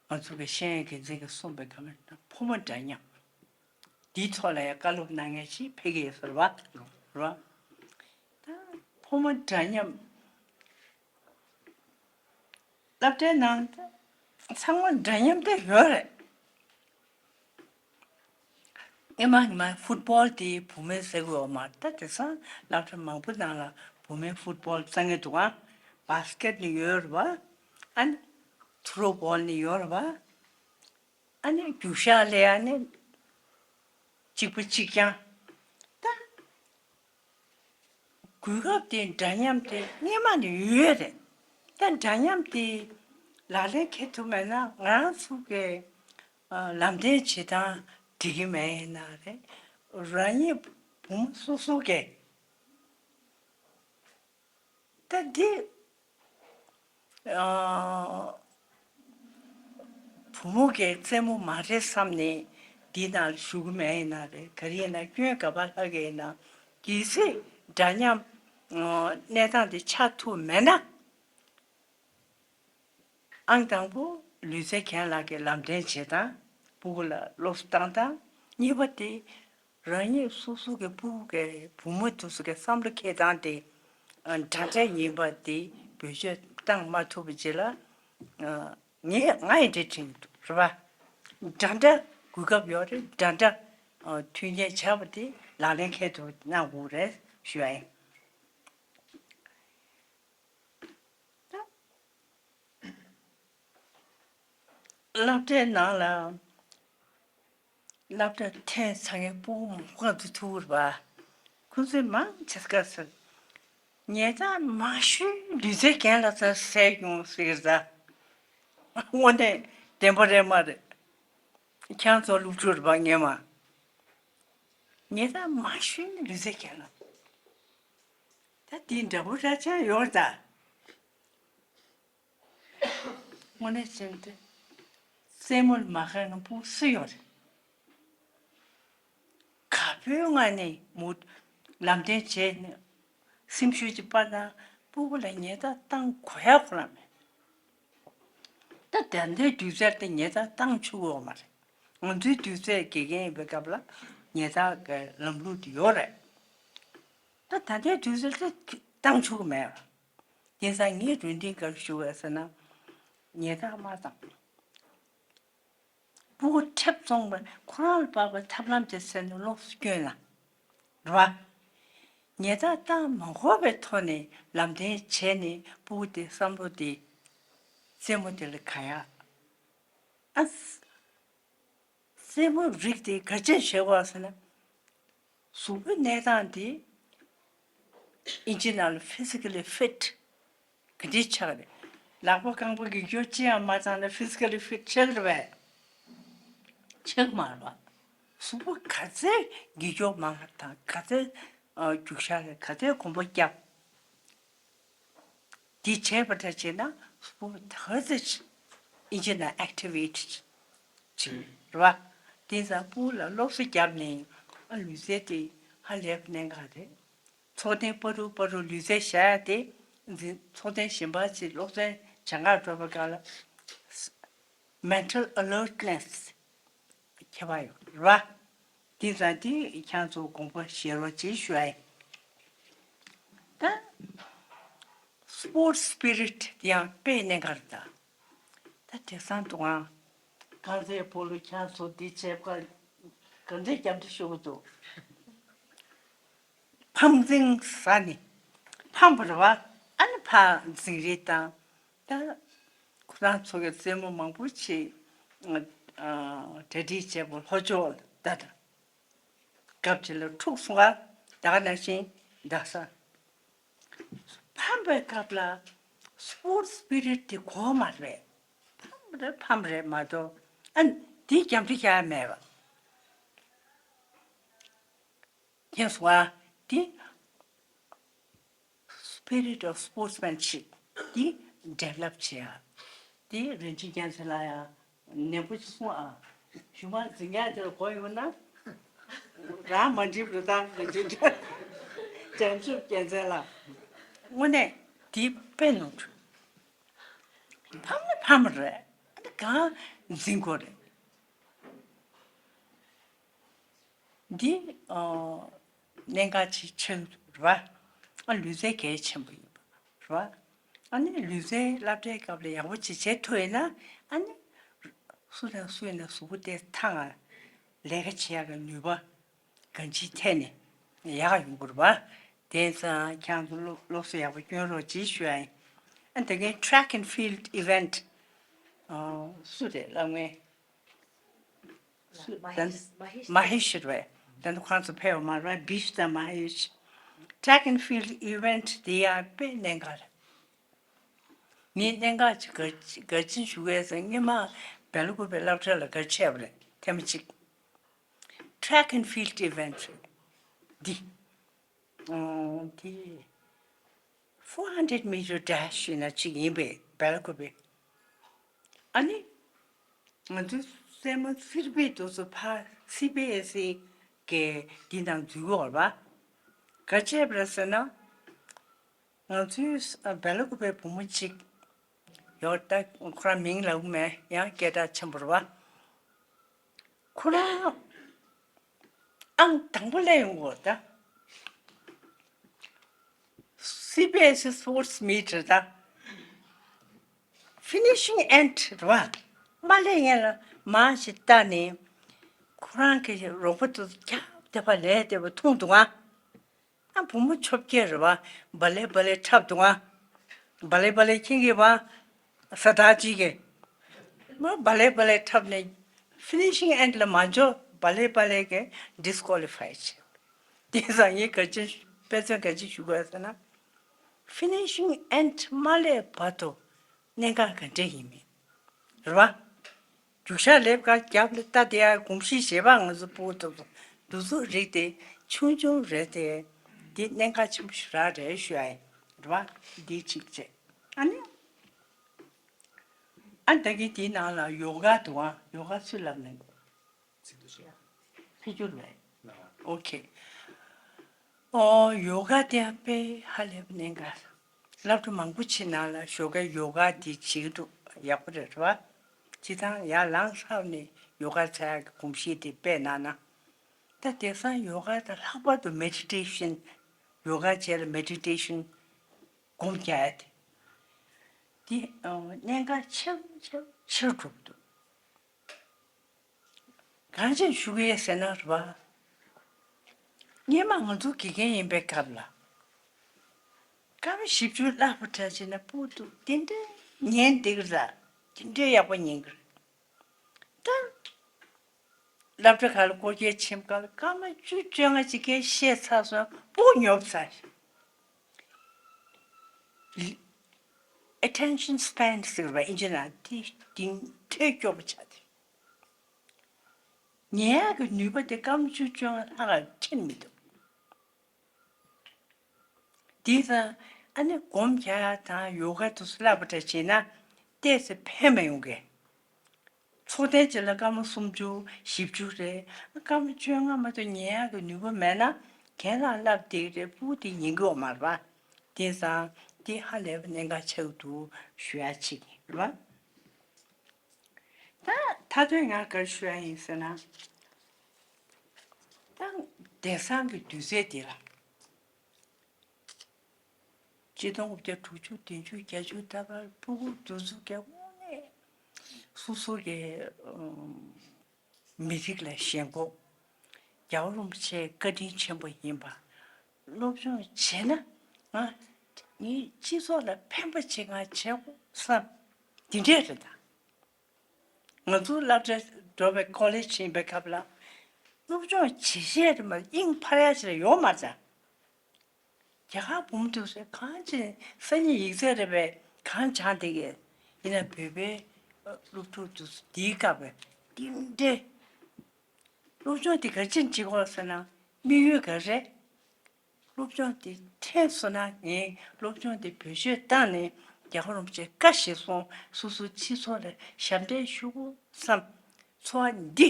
ང་ཚོ་གི་ཤེས་ཡོན་འགན་འཛིན་གྱིས་གསུངས་པའི་སྐབས་ལ་ཕོ་མོ་འདྲ་མཉམ་འདིའི་ཐོག་ལ་ཡང་བཀའ་སློབ་གནང་མཁན་ཞིག་ཕེབས་ཀྱི་ཡོད་ཟེར་བ་རེད། ད་ཕོ་མོ་འདྲ་མཉམ། སློབ་གྲྭའི་ནང་ཚང་མ་འདྲ་མཉམ་དེ་ཡོད་རེད། ཨེ་མ་ཨེ་མ་ཕུཊ་བྷོལ་དེ་བུད་མེད་ཟེར་དགོས་ཡོད་མ་རེད། ད་དེང་སང་སློབ་གྲྭ་མང་པོ་ནང་ལ་བུད་མེད་ཕུཊ་བྷོལ་རྩེ་མཁན་འདུག་ཨ། བྷ་སི་ཀེ་ཊི་ནི་ཡོད་རེད་བ། ཨ་ནི་ཐུ་རོ་བྷོལ་ནི་ཡོད་རེད་བ། ཨ་ནི་རྒྱུག་ཤར་ལ་ཡ་ནི་གཅིག་པ་གཅིག་རྐྱང་། ད་གོ་སྐབས་དེ་འདྲ་མཉམ་དེ་སྔོན་མ་ནས་ཡོད་རེད། ད་འདྲ་མཉམ་དེ་ལག་ལེན་འཁེལ་ཐུབ་མེད་ན་ང་རང་ཚོ་གི་ཨ་ལམ་སྟོན་བྱེད་སྟངས་འགྲིག་གི་མེད་ཡིན་ན་རེད། རང་ཉིད་བུ་མོ་སོ་སོ་གི་ད་འདི་ཨ་བུ་མོ་གི་རྩེད་མོ་མ་རེད་བསམ་ནས་འདི་ནང་ལ་ཞུགས་གི་མེད་ཡིན་ན་རེད། ག་རེ་ཡིན་ན་སྐྱོན་ག་པར་ལྷག་གི་ཡིན་ན་གལ་སྲིད་འདྲ་མཉམ་ཨ་གནས་སྟངས་དེ་ཆགས་ཐུབ་མེད་ན། ཨང་དང་པོ་ལུས་རྩལ་མཁན་ལགས་ཀྱིས་ལམ་སྟོན་བྱེད་སྟངས། སྤུ་གུ་ལ་སློབ་གསོ་བཏང་སྟངས། གཉིས་པ་དེ་རང་ཉིད་སོ་སོ་གི་སྤུ་གུ་གི་བུ་མོ་དེ་ཚོ་གི་བསམ་བློ་འཁྱེར་སྟངས་དེ་འདྲ་འདྲ་ཡིན་པ་དེ་བེད་སྤྱོད་བཏང་མ་ཐུབ་པ་བྱས་ལ། ངས་ང་ཡི་འདྲི་དྲན་གྱི་འདུག་རེད་པ། འདྲ་འདྲ་གོ་སྐབས་ཡོད་རེད། འདྲ་འདྲ་མཐུན་རྐྱེན་བྱས་པ་དེ་ལག་ལེན་འཁེལ་ཐུབ་གནང་དགོས་རེད་ཞུ་ཡ་ཡིན། སློབ་གྲྭའི་ནང་ལ་སློབ་གྲྭ་ཐོན་ཚར་མཁན་སྤུ་གུ་མང་པོ་འདུག་ཐུག་རེད་པ། ཁོ་ཚོས་མང་ཆེ་སྐབས་སུ་ཉེ་ཆར་མང་ཤོས་ལུས་རྩལ་རྒན་ལགས་ཚོ་བསད་བྱུང་ཟེར་གི་རེད། དངོས་གནས་བདེན་པ་རེད་མ་རེད། ཁྱེད་ཚོ་སློབ་ཕྲུག་རེད་པ་སྔོན་མ། ཉེ་ཆར་མང་ཤོས་ནི་ལུས་རྩལ་རྒན་ལགས། ད་དེ་འདྲ་པོ་ར་ཅན་ཡོད་རེད་ད། དངོས་གནས་བྱས་ཏེ། རྩེད་མོ་ལ་མ་དགའ་མཁན་སྤུ་གུ་སུ་ཡོད་རེད། ག་པོའི་ངང་ནས་མུ་ལམ་སྟོན་བྱས་ནས་སེམས་ཤུགས་ཅིག་སྤར་ན་སྤུ་གུ་ལ་ཉེས་རྡུང་བཏང་དགོས་ཡ་ཁོ་རང་མེད། ད་ད་ལྟའི་དུས་ཚོད་དེ་ཉེས་རྡུང་བཏང་ཆོག་གི་ཡོད་མ་རེད། ང་ཚོའི་དུས་ཚོད་དགེ་རྒན་ཡིན་པའི་སྐབས་ལ་ཉེས་རྡུང་གི་ལམ་ལུགས་དེ་ཡོད་རེད། ད་ད་ལྟའི་དུས་ཚོད་དེ་བཏང་ཆོག་གི་མེད། དེང་སང་ངས་རུ་འདི་ག་རེ་ཞུ་བས་ཟེར་ན། ཉེས་རྡུང་མ་བཏང་། སྤུ་གུ་ཁྲེབ་བཙོང་བ་ཁོ་རང་ལ་དཔག་པའི་ཐབས་ལམ་དེ་བཙལ་ནས་ལོགས་སུ་བསྐྱོན་ན། རེད་བ། ཉེས་རྡུང་བཏང་མ་དགོས་པའི་ཐོག་ནས་ལམ་སྟོན་བྱས་ནས་སྤུ་གུ་དེ་བསམ་བློ་དེ་རྩེད་མོ་དེ་ལ་གང་ཡག་ཨ། རྩེད་མོ་རིགས་དེ་ག་ཅི་བྱེད་དགོས་ཟེར་ན། གཟུགས་པོའི་གནས་སྟངས་དེ་ཨིན་ཇི་ནང་ལ་physically fit ག་འདྲ་ཆགས་རེད། ལག་པ་རྐང་པ་འགྱིག་སྐྱོག་ཅི་ཡང་མ་བཏང་ན་physically fit ཆགས་རེད་པས། ཆགས་མ་རེད་པ། གཟུགས་པོ་ག་ཚད་འགྱིག་སྐྱོག་མང་བ་དང་ག་ཚད་རྒྱུག་ཤར་རེད། ག་ཚད་གོམ་པ་བརྒྱབ། འདི་བྱས་པ་འདྲ་བྱས་ན་སྤུ་གུ་ད་ག་ཚོད་ཅིག་ཨིན་ཇི་ནང་activate་ཅིག་རེད་བ། དེ་ཙང་སྤུ་གུ་ལ་སློབ་གསོ་བརྒྱབ་ནས་ཨ་ལུས་རྩལ་དེ་ཧ་ལས་པ་གནད་འགག་རེད། ཚོགས་ཐེངས་བར་དུ་བར་དུ་ལུས་རྩལ་བྱ་ཡ་དེ་འཛིན་ཚོགས་ཐེངས་གཞན་པ་ཅིག་སློབ་ཚན་སྦྱང་གར་འགྲོ་བའི་སྐབས་ལ་mental alertness ཁྱད་པར་ཡོད་རེད་བ། དེ་ཙང་དེ་ཁྱེད་ཚོ་དགོངས་པ་བཞེས་རོགས་གྱིས་ཞུ་ཡ་ཡིན། ད་sports spirit དེ་ཡང་དཔེ་གནད་འགག་རེད་ད། ད་དེང་སང་དུང་ཨ། གང་ཚེ་ཕོ་ལོ་ཁྱེད་ཚོ་འདི་བྱས་པ་གང་འདྲའི་རྒྱབ་འདྲི་ཞུ་གི་འདུག་ཕམ་འཛིང་ཟ་ནི། ཕམ་པ་རེད་བ། ཨ་ནི་ཕར་འཛིང་རེས་དང་། ད་ཁོ་རང་ཚོ་གི་རྩེད་མོ་མང་པོ་ཅིག་གྲ་སྒྲིག་བྱས་པ་ལྷོ་ཕྱོགས་ད་ད། སྐབས་དེ་ལ་འཁྲུག་སོང་ང་། ད་ག་ནང་བཞིན་རྡ་ས། ཕམ་པའི་སྐབས་ལ་sports spirit དེ་དགོས་མ་རེད། ཕམ་རེད་ཕམ་རེད་མ་གཏོགས་ཨ་འདི་རྒྱབ་འདྲི་རྒྱག་ཡ་མེད་པ། མཁྱེན་སོང་ང་། འདི་spirit of sportsmanship འདི་develop བྱེད་ཡ། འདི་རིན་ཆེན་རྒྱལ་མཚན་ལགས་ཡང་ནན་པོ་ཅིག་གསུངས་ཨ། གཞུག་མ་འཛིང་ཡ་དེ་ལ་གོ་ཡོང་ན། རང་མ་འགྲིག་རུ་དང་རིན་ཆེན་རྒྱལ་མཚན་ལགས། དངོས་གནས་འདི་དཔེ་ནོར་འཁྲུལ། ཕམ་ནི་ཕམ་རེད། ཨ་ནི་གང་འཛིང་དགོས་རེད། འདི་ཨ་གནད་འགག་ཅིག་ཆགས་རེད་བ། ཨ་ལུས་རྩལ་གལ་ཆེན་པོ་ཡིན་པ་རེད་བ། ཨ་ནི་ལུས་རྩལ་སློབ་གྲྭའི་སྐབས་ལ་ཡག་པོ་ཅིག་བྱེད་ཐུབ་ཡིན་ན། ཨ་ནི་སུ་དང་སུ་ཡིན་ན་གཟུགས་པོ་དེ་ཐང་ང་ལས་ཀ་བྱེད་ཡག་གི་ནུས་པ་གང་ཅིའི་ཐད་ནས་ཡག་ཡོང་གི་རེད་བ། དེང་སང་ཁྱེད་ཚོ་སློབ་སློབ་གསོ་ཡག་པོ་སྐྱོན་རོགས་གྱིས་ཞུ་ཡ་ཡིན། ཨ་ད་གིན་track and field event ཨ་སུ་རེད་སློབ་མཁན། མ་ཧེ་ཤི་རེད་པས། ད་ནི་ཁོང་ཚོ་ཕེབས་ཡོད་མ་རེད། བིཤ་དང་མ་ཧེ་ཤི། Track and field event དེ་ཡང་དཔེ་གནད་འགག་རེད། ངས་གནད་འགག་ཅིག་ག་ག་ཅི་ཞུ་གི་ཡོད་ཟེར། སྔོན་མ་སྦེལ་ཀོབ་པའི་སློབ་གྲྭ་ལ་ག་བྱས་པ་རེད། ཐེངས་མ་གཅིག་track and field event འདི། ཨོ་དེ་four hundred meter dash ཡིན་ན་གཅིག་ཡིན་པས། སྦེལ་ཀོབ་པའི། ཨ་ནི་ང་ཚོའི་སྲས་མོ་ཧྥི་ལི་པི་དེ་ཚོ་ཕར་སི་བི་ཨེས་ཨི་གི་འདི་ནང་འཛུལ་ཡོད་རེད་པ། ག་བྱས་པ་རེད་ཟེར་ན། ང་ཚོའི་སྦེལ་ཀོབ་པའི་བུ་མོ་གཅིག་ཡོད་ད། ཁོ་རང་མིང་ལབ་གི་མེད། ཡང་སྐད་གྲགས་ཆེན་པོ་རེད་པ། ཁོ་རང་ཨང་དང་པོ་སླེབས་ཡོང་གི་ཡོད་ད། སི་བི་ཨེས་ཨི་སི་པོར་ཊི་སི་མིཊ་རེད་ད། ཕི་ནི་ཤིང་ཨེན་ཊི་རེད་པ། མ་སླེབས་སྔོན་ལ་མར་ཞིག་བལྟས་ནས་ཁོ་རང་གི་རོགས་པ་ཚོ་རྒྱབ་བསྡད་པ་ལས་བསྡད་པ་མཐོང་འདུག་ཨ། ཨ་བུ་མོ་ཆོས་རྒྱལ་རེད་པ། བ་ལེ་བ་ལེ་འཁྲབ་འདུག་ཨ། བ་ལེ་བ་ལེ་ཁྱེད་ཀྱིས་པ། ས་ཐག་གཅིག་གི་མོ་བ་ལེ་བ་ལེ་འཁྲབ་ནས་ཕི་ནི་ཤིང་ཨེན་ཊི་ལ་མ་འབྱོར། བ་ལེ་བ་ལེ་གི་ཌིས་ཀོ་ལི་ཕའི་བྱས། དེ་ཙང་ངས་ག་ཅི་དཔེ་མཚོན་ག་ཅི་ཞུ་དགོས་ཟེར་ན། ཕི་ནི་ཤིང་ཨེན་ཊི་མ་སླེབས་བར་དུ་གནད་འགག་ག་འདྲ་ཡིན་མིན་རེད་པ། རྒྱུག་ཤར་ལེབ་ཀ་རྒྱབ་ལ་ལྟ་བསྡད་ཡ་གོམས་གཤིས་བྱེད་པ། ང་ཚོ་ཕྲུ་གུ་ཚོ་འདུ་འཛོམས་རིགས་དེ་ཆུང་ཆུང་རེད་དེ། འདི་གནད་འགག་ཆེན་པོ་ཞིག་རང་རེད་ཞུ་ཡ་ཡིན་རེད་པ། འདི་གཅིག་བྱས། ཨ་ནི་ཨ་ད་གིན་དེའི་ནང་ལ་ཡོ་ག་འདུག་ཨ། ཡོ་ག་སུས་ལབ་ནས། ཚིག་སྒྱུར་བས། ཨོ་ཁེ། ཨོ་ཡོ་ག་དེ་དཔེ་ཧ་ལས་པ་གནད་འགག་སློབ་གྲྭ་མང་པོ་ཕྱིན་ནང་ལ་ཞོགས་ཀས་ཡོ་ག་དེ་བྱེད་ཀྱི་འདུག་ཡག་པོ་རེད་རེད་པ། སྤྱིར་བཏང་ཡར་ལངས་ཚར་ནས་ཡོ་ག་བྱ་ཡག་གི་གོམས་གཤིས་དེ་དཔེ་གནང་ན། ད་དེང་སང་ཡོ་ག་དང་ལྷག་པར་དུ་མེ་ཌི་ཊེ་ཤན། ཡོ་ག་བྱས་ལ་མེ་ཌི་ཊེ་ཤན་སྒོམ་རྒྱག་ཡ་དེ། དེ་ཨོ་གནད་འགག་ཆེ་རུ་ཆེ་རུ་ཆེ་རུ་འགྲོ་གི་འདུག་གང་ཅི་ཞུ་གི་ཡོད་ཟེར་ན་རེད་པ། སྔོན་མ་ང་ཚོ་དགེ་རྒན་ཡིན་པའི་སྐབས་ལ། སྐར་མ་བཞི་བཅུ་བརླག་པ་འདྲ་བྱས་ན་ཕྲུ་གུ་དེ་འདྲའི་ཉན་བསྡད་ཀྱི་རེད། དེ་འདྲའི་ཡག་པོ་ཉན་གྱི་རེད། ད་སློབ་གྲྭ་ཁག་ལ་སྐོར་སྐྱོད་ཕྱིན་སྐབས་ལ་སྐར་མ་བཅུ་བཅོ་ལྔ་ཅིག་གིས་ཤེས་ཚར་སོང་། ཕྲུ་གུ་ཉོབ་ཚར། Attention span ཟེར་བ་ཨིན་ཇི་ནང་དེ་དེ་འདྲའི་སྐྱོ་པོ་ཆགས་ཏེ། ཉན་ཡག་གི་ནུས་པ་དེ་སྐར་མ་བཅུ་བཅོ་ལྔ་ལྷག་ཁྱོན་མི་འདུག་དེ་ཙང་ཨ་ནི་སྒོམ་རྒྱག་ཡག་དང་ཡོ་ག་དེ་ཚོ་བསླབ་པ་འདྲ་བྱས་ན་ཏོག་ཙམ་ཕན་མ་ཡོང་གི། ཚོགས་ཐེངས་གཅིག་ལ་སྐར་མ་སུམ་ཅུ་བཞི་བཅུ་རེད། སྐར་མ་བཅོ་ལྔ་མ་གཏོགས་ཉན་ཡག་གི་ནུས་པ་མེད་ན་རྒན་ལགས་བསླབ་བསྡད་ཀྱི་རེད། ཕྲུ་གུ་དེ་ཉན་གྱི་ཡོད་མ་རེད་པ། དེ་ཙང་དེ་ཧ་ལས་པ་གནད་འགག་ཆགས་ཀྱི་འདུག་ཞུ་ཡག་གཅིག་ཡིན་རེད་པ། ད་མཐའ་དོན་ང་ག་རེ་ཞུ་ཡག་ཡིན་ཟེར་ན། ད་དེང་སང་གི་དུས་ཚོད་འདི་ལ། ཆིག་སྟོང་དགུ་བརྒྱ་དྲུག་ཅུ་བདུན་ཅུ་བརྒྱད་ཅུ་ད་བར་ཕྲུ་གུ་དེ་ཚོ་གི་དངོས་གནས་སོ་སོ་གི་ཨམ་མི་རིགས་ལ་ཞེན་ཁོག་རྒྱལ་བ་རིན་པོ་ཆེའི་བཀའ་དྲིན་ཆེན་པོ་ཡིན་པ། སློབ་སྦྱོང་བྱས་ན་ང་ངའི་སྤྱི་ཚོགས་ལ་ཕན་པ་ཅིག་ང་བྱེད་དགོས་བསམ། འདི་འདྲས་རེད་ད། ང་ཚོ་སློབ་གྲྭ་འགྲོ་བའི་ཀོ་ལེཇ་ཕྱིན་པའི་སྐབས་ལ། སློབ་སྦྱོང་བྱེད་ཤེས་རེད་མ་གཏོགས་དབྱིངས་འཕར་ཡག་ཅིག་ལ་ཡོད་མ་རེད། རྒྱ་གར་བུ་མོ་དེ་ཚོས་གང་ཅི་སང་ཉིན་ཡིག་ཚད་རེད་པས་གང་སྦྱངས་བསྡད་ཀྱི། ཡིན་ན་བོད་པའི་སློབ་ཕྲུག་དེ་ཚོ་དེའི་སྐབས་འདི་འདྲའི་སློབ་སྦྱོང་དེ་ག་ཅི་བྱེད་དགོས་ཟེར་ན་དམིགས་ཡུལ་ག་རེ། སློབ་སྦྱོང་དེ་ཐོན་སོང་ན་ངས་སློབ་སྦྱོང་དེ་བེད་སྤྱོད་བཏང་ནས་རྒྱལ་བ་རིན་པོ་ཆེའི་བཀའ་གཞིར་བཟུང་སོ་སོའི་སྤྱི་ཚོགས་ལ་ཞབས་འདེགས་ཞུ་དགོས་བསམ། འཚོ་བ་འདི་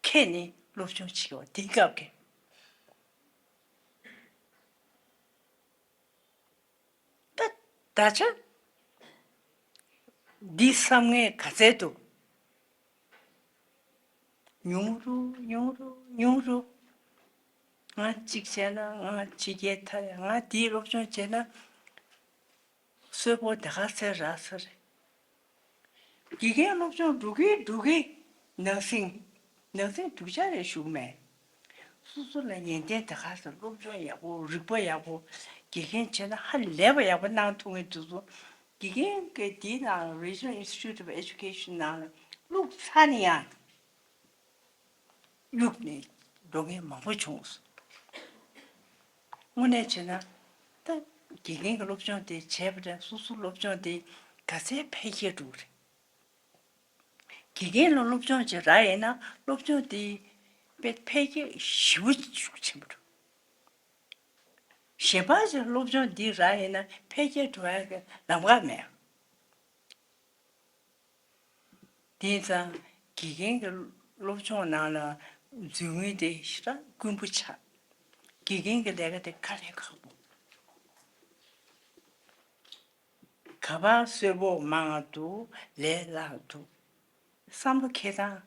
ཁྱེར་ནས་སློབ་སྦྱོང་བྱེད་དགོས་དེའི་སྐབས་ཀྱི། ད་ད་ཆ་འདི་བསམ་ངེས་ག་ཚད་འདུག་ཉུང་རུ་ཉུང་རུ་ཉུང་རུ། ང་གཅིག་བྱས་ན་ང་ཕྱི་རྒྱལ་ཐར་ཡ། ང་འདིའི་སློབ་སྦྱོང་བྱས་ན་གསོན་པོ་ད་ག་ཚད་རག་ས་རེད། དགེ་རྒན་སློབ་སྦྱོང་འགྲོ་གི་འགྲོ་གི་ནང་སེང་ནང་སེང་སྡུག་ཅག་རེད་ཞུ་གི་མེད། སོ་སོ་ལ་ཡོན་ཏན་ད་ག་ཚོད་སློབ་སྦྱོང་ཡག་པོ་རིག་པ་ཡག་པོ་དགེ་རྒན་བྱས་ན་ཧ་ལས་པ་ཡག་པོ་གནང་ཐུབ་མཁན་དེ་ཚོ་དགེ་རྒན་གྱི་དེའི་ནང་Regional Institute of Education ནང་ལ་བླུགས་ཚར་ནས་ཡང་ གཡུགས་ནས་འགྲོ་མཁན་མང་པོ་བྱུང་སོང་། དངོས་གནས་བྱས་ན་ད་དགེ་རྒན་གྱི་སློབ་སྦྱོང་དེ་བྱས་པ་འདྲ། སོ་སོའི་སློབ་སྦྱོང་དེ་ག་ཚད་འཕེལ་རྒྱས་འགྲོ་གི་རེད། དགེ་རྒན་ལ་སློབ་སྦྱོང་ཅིག་རག་ཡིན་ན་སློབ་སྦྱོང་དེ་དཔེ་འཕེལ་རྒྱས་ཞེ་པོ་ཤུགས་ཆེན་པོ་འགྲོ། གཞན་པ་ཞིག་སློབ་སྦྱོང་འདི་རག་ཡིན་ན་འཕེལ་རྒྱས་འགྲོ་ཡག་གི་ལམ་ཁ་མེད། དེ་ཙང་དགེ་རྒན་གྱི་སློབ་སྦྱོང་ནང་ལ་མཛུབ་མོ་དེ་ཞེ་དྲག་དཀོན་པོ་ཆགས། དགེ་རྒན་གྱི་ལས་ཀ་དེ་དཀའ་ལས་ཁག་པོ། ག་པར་གསོལ་ཕོགས་མང་ང་འདུག་ལས་སླ་འདུག་བསམ་བློ་འཁྱེར་སྟངས་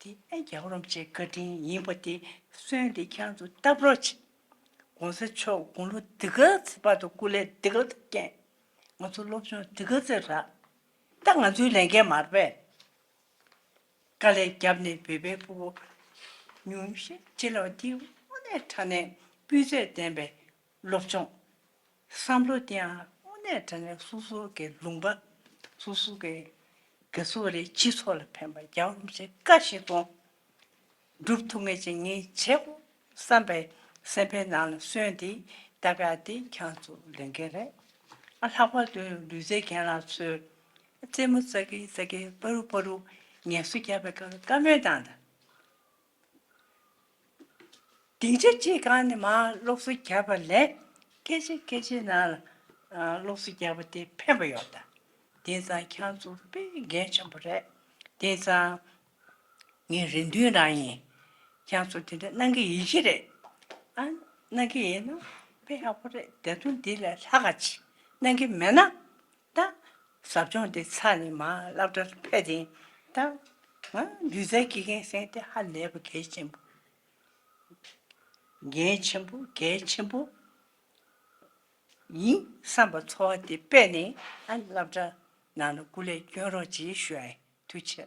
དེ་ཨེ་རྒྱལ་བ་རིན་པོ་ཆེའི་བཀའ་དྲིན་ཡིན་པ་དེ་སོན་དེ་ཁྱེད་ཚོ་བཏབ་རོགས་བྱེད། ༸གོང་ས་མཆོག་དགུང་ལོ་འདི་ག་ཚོད་བར་དུ་སྐུ་ལས་འདི་ག་ཚོད་བསྐྱངས། ང་ཚོ་སློབ་སྦྱོང་འདི་ག་ཚོད་རག་ད་ང་ཚོའི་ལས་འགན་མ་རེད་པས། དཀའ་ལས་བརྒྱབ་ནས་བོད་པའི་ཕྲུ་གུ་ཉུང་ཤས་ཅིག་ལ་འདི་དངོས་གནས་དྲང་གནས་སྤུས་ཚད་ལྡན་པའི་སློབ་སྦྱོང་། བསམ་བློ་དེའང་དངོས་གནས་དྲང་གནས་སོ་སོ་གི་ལུང་པ། སོ་སོ་གི་ག་ཚོད་རེད། སྤྱི་ཚོགས་ལ་ཕན་པ། རྒྱལ་བ་རིན་པོ་ཆེ་བཀའ་བཞིན་སོང་། སྒྲུབ་ཐུབ་མཁན་ཅིག་ངས་བྱེད་དགོས་བསམ་པའི་སེམས་པའི་ནང་ལ་སོན་ཏེ། ད་ག་དེ་ཁྱེད་ཚོ་ལས་འགན་རེད། ཨ་ལྷག་པར་དུ་ལུས་རྩལ་རྒན་ལགས་ཚོས་རྩེད་མོ་རྩེ་གི་རྩེ་གི་པ་རུ་པ་རུ་ངལ་གསོ་རྒྱག་པའི་སྐབས་ལ་བཀའ་མོལ་བཏང་དང་། སྡིངས་ཆ་གཅིག་སྒང་ནས་མར་སློབ་གསོ་བརྒྱབ་པ་ལས་སྐད་ཆ་སྐད་ཆའི་ནང་ལ་ཨ་སློབ་གསོ་བརྒྱབ་པ་དེ་ཕན་པ་ཡོད་ད། དེང་སང་ཁྱེད་ཚོ་དཔེ་འགན་ཆེན་པོ་རེད། དེང་སང་ངས་རེ་འདུན་རང་ཡིན། ཁྱེད་ཚོ་དེ་འདྲ་གནང་གི་ཡིན་གྱི་རེད། ཨ་གནང་གི་ཡིན་ན་དཔེ་ཡག་པོ་རེད། ད་དུང་འདི་ལས་ལྷག་ག་ཅིག་གནང་གི་མེད་ན། ད་ཟབ་སྦྱོང་དེ་ཚར་ནས་མར་སློབ་གྲྭར་ཕེབས་དེ། ད་ང་ལུས་རྩལ་དགེ་རྒན་ཟེར་དེ་ཧ་ལས་པ་གལ་ཆེན་པོ། འགན་ཆེན་པོ་གལ་ཆེན་པོ་ཡིན་བསམ་པ་ཚོར་བ་དེ་སྤེལ་ནས་ཨ་ནི་སློབ་གྲྭ་ནང་ལ་སྐུ་ལས་བསྐྱོན་རོགས་གྱིས་ཞུ་ཡ་ཡིན། ཐུགས་རྗེ་ཆེ།